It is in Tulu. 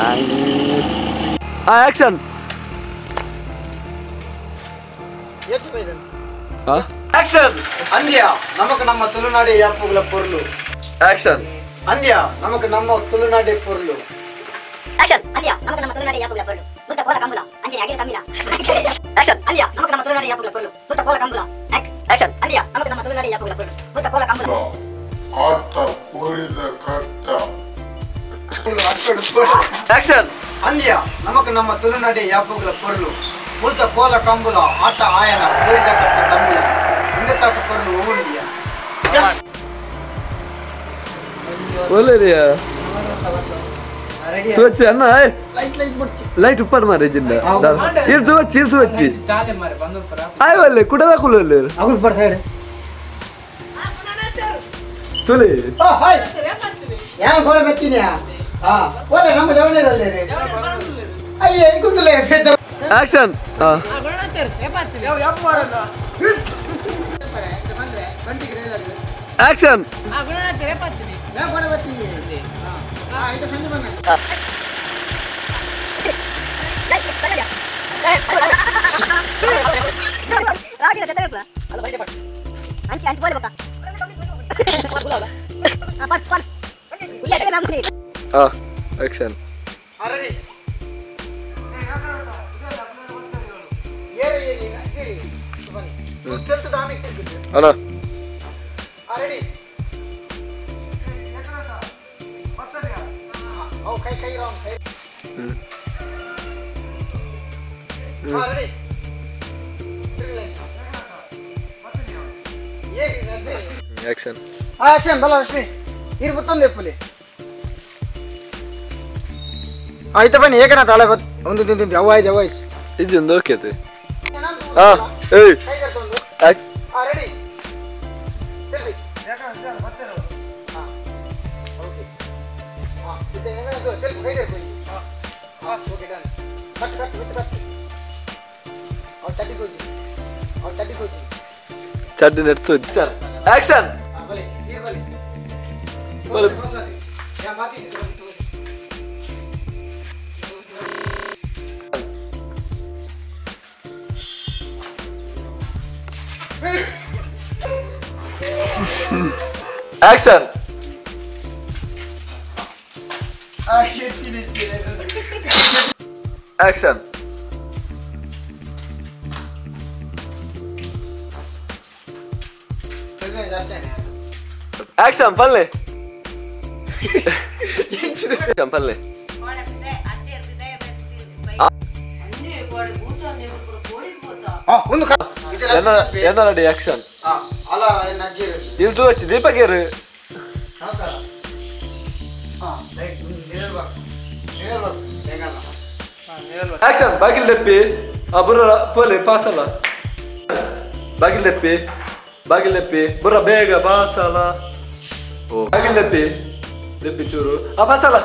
Action. Action. ಅಂದ್ಯ ನಮಕ್ ನಮ್ಮ ತುಳುನಾಡೆ ಯಾಪುಗಳ ಪೊರ್ಲು. ಆಕ್ಷನ್. ಅಂದ್ಯ ನಮಕ್ ನಮ್ಮ ತುಳುನಾಡೆ ಪೊರ್ಲು. ಆಕ್ಷನ್. ಅಂದ್ಯ ನಮಕ್ ನಮ್ಮ ತುಳುನಾಡೆ ಯಾಪುಗಳ ಪೊರ್ಲು. ಮುತ್ತ ಕೋಲ ಕಂಬುಲ ಅಂಚನೆ ಅಗಿಲ ತಮ್ಮಿಲ. ಆಕ್ಷನ್. ಅಂದ್ಯ ನಮಕ್ ನಮ್ಮ ತುಳುನಾಡೆ ಯಾಪುಗಳ ಪೊರ್ಲು. ಮುತ್ತ ಕೋಲ ಕಂಬುಲ. ಆಕ್ಷನ್. ಅಂದ್ಯ ನಮಕ್ ನಮ್ಮ ತುಳುನಾಡೆ ಯಾಪುಗಳ ಪೊರ್ಲು. ಮುತ್ತ ಕೋಲ ಕಂಬುಲ. ಆತ ಕೋರಿದ ಕರ್ತ. ಆಕ್ಷನ್. ಅಂದ್ಯ ನಮಕ್ ನಮ್ಮ ತುಳುನಾಡೆ ಯಾಪುಗಳ ಪೊರ್ಲು. ಮುತ್ತ ಕೋಲ ಕಂಬುಲ ಆಟ ಆಯನ ಕೋರಿದ ಕರ್ತ ತಮ್ಮಿಲ. ಇಂದತಾತ ಪೊರ್ಲು ಓವುಂಡಿಯ. ಒಲ್ಲೆರಿಯಾ ತುವಚ್ಚಿ ಅಣ್ಣ ಲೈಟ್ ಲೈಟ್ ಬಿಡ್ತಿ ಲೈಟ್ ಉಪ್ಪಡ್ ಮಾರೆ ಜಿಂದ ಇರ್ ತುವಚ್ಚಿ ಇರ್ ತುವಚ್ಚಿ ಆಯ್ ಒಲ್ಲೆ ಕುಡದ ಕುಲೊಲ್ಲೆ ಅಗುಲ್ ಬರ್ತಾ ಇಡೆ ತುಲಿ ಆ ಹಾಯ್ ಯಾನ್ ಕೋಲ ಮೆತ್ತಿನಿಯಾ ಆ ಓಲೆ ನಮ್ಮ ಜವನೇರಲ್ಲೆ ಅಯ್ಯ ಇಂಕುಂದುಲೆ ಫೇದರ್. ಆಕ್ಷನ್. ಆ ಯಾವ ಯಾವ ಮಾರಲ್ಲ ಬಂದ್ರೆ ಬಂಟಿಗೆ ಆಕ್ಷನ್. ಯಾ ಕೋಲ ಬರ್ತೀನಿ ಆ ಇದು ಸಂಜೆ ಬನ್ನ. ಆ ಆಕ್ಷನ್. ಅರೆ ಅಲ್ಲ ಆಕ್ಷನ್. ಆಕ್ಷನ್ ಬಲ ಲಕ್ಷ್ಮಿ ಇರು ಬತ್ತೊಂದು ಎಪ್ಪಲಿ ಆಯ್ತಾ ಬನ್ನಿ ಏಕನಾಥ ಅಳೆ ಬತ್ ಒಂದು ತಿಂದು ಅವಾಯ್ತು ಅವಾಯ್ತು ಇದು ಓಕೆ ಆ ಏಯ್ ರೆಡಿ ಚಡ್ಡಿ ನೆಡ್ತು ಸರ್. ಆಕ್ಷನ್. ಬಲೆ ಆಕ್ಷನ್. ಆಕ್ಷನ್. Action ಪಲ್ಲೆ ಪಲ್ಲೆ ಎನ್ನ ಆಕ್ಷನ್. ಇಲ್ಲಿ ತೂವಚ್ಚಿ ದೀಪಕೇರು. ಆಕ್ಷನ್. ಬಾಗಿಲ್ ದೆಪ್ಪಿ ಆ ಬುರ್ರ ಪೋಲೆ ಪಾಸಲ. ಬಾಗಿಲ್ ದೆಪ್ಪಿ ಬಾಗಿಲ್ ದೆಪ್ಪಿ ಬುರ್ರ ಬೇಗ ಬಾಸಲ. ಬಾಗಿಲ್ ದೆಪ್ಪಿ ದೆಪ್ಪಿ ಚೂರು ಆ ಬಾಸಲ.